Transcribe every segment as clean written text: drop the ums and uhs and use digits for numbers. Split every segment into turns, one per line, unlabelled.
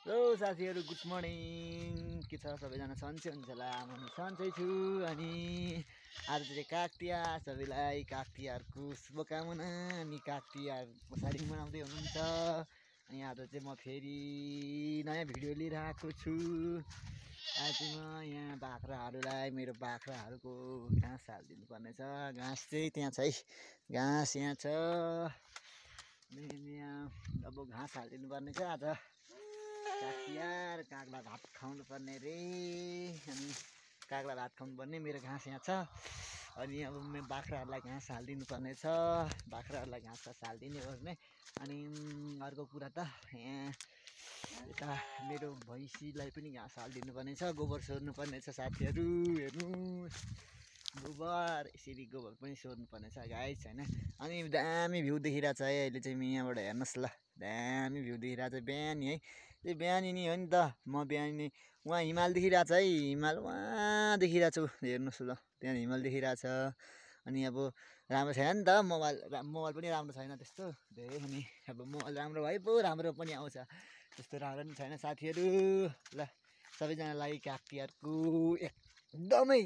Hello साथीहरू, good morning. के छ सबैजना? सन्चै हुन्छ होला। म सन्चै छु। अनि आज चाहिँ काग तिहार, सबैलाई काग तिहारको शुभकामना। अनि काग तिहार कसरी मनाउँदै हुनुहुन्छ? अनि आज चाहिँ म फेरि नयाँ भिडियो लिएर आएको छु। आज म यहाँ बाख्राहरूलाई, मेरो बाख्राहरूको घाँस हालिदिनु पर्नेछ। घाँस चाहिँ त्यहाँ छ है, घाँस यहाँ छ। यहाँ अब घाँस हालिदिनु पर्ने छ। आज काग तिहार, कागलाई भात खुवाउनु पर्ने रे। अनि कागलाई भात खुवाउनु पर्ने, मेरो घाँस यहाँ छ। अनि अब मेरो बाख्राहरूलाई घाँस हालिदिनु पर्ने छ। बाख्राहरूलाई घाँस हालिदिने पर्ने। अनि अर्को कुरा त यहाँ यता मेरो भैँसीलाई पनि घाँस हालिदिनु पर्ने छ। गोबर सोर्नु पर्ने छ साथीहरू। हेर्नु, गोबर, यसरी गोबर पनि सोर्नु पर्ने छ गाइस, होइन। अनि दामी भ्यू देखिरहेको छ है अहिले चाहिँ। यहाँबाट हेर्नुहोस् ल, दामी भ्यू देखिरहेको छ बिहानी है। त्यो बिहानी नि हो नि त। म बिहानी उहाँ हिमाल देखिरहेको छ है, हिमाल उहाँ देखिरहेको छु। हेर्नुहोस् ल, त्यहाँ हिमाल देखिरहेको छ। अनि अब राम्रो छैन नि त मोबाइल पनि राम्रो छैन त्यस्तो धेरै। अनि अब मोबाइल राम्रो भए पो राम्रो पनि आउँछ, त्यस्तो राम्रो पनि छैन साथीहरू। ल, सबैजनालाई काग तिहारको एकदमै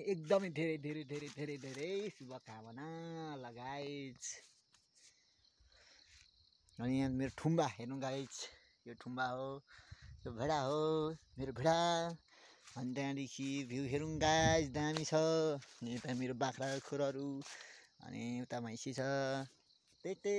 धेरै धेरै धेरै धेरै धेरै शुभकामना ल गाइज। अनि यहाँ मेरो ठुम्बा हेर्नु गाइज, यो ठुम्बा हो, यो भेडा हो, मेरो भेडा। अनि त्यहाँदेखि भ्यू हेरौँ गाइज, दामी छ। यता मेरो बाख्रा खोरहरू, अनि उता भैँसी छ, त्यतै।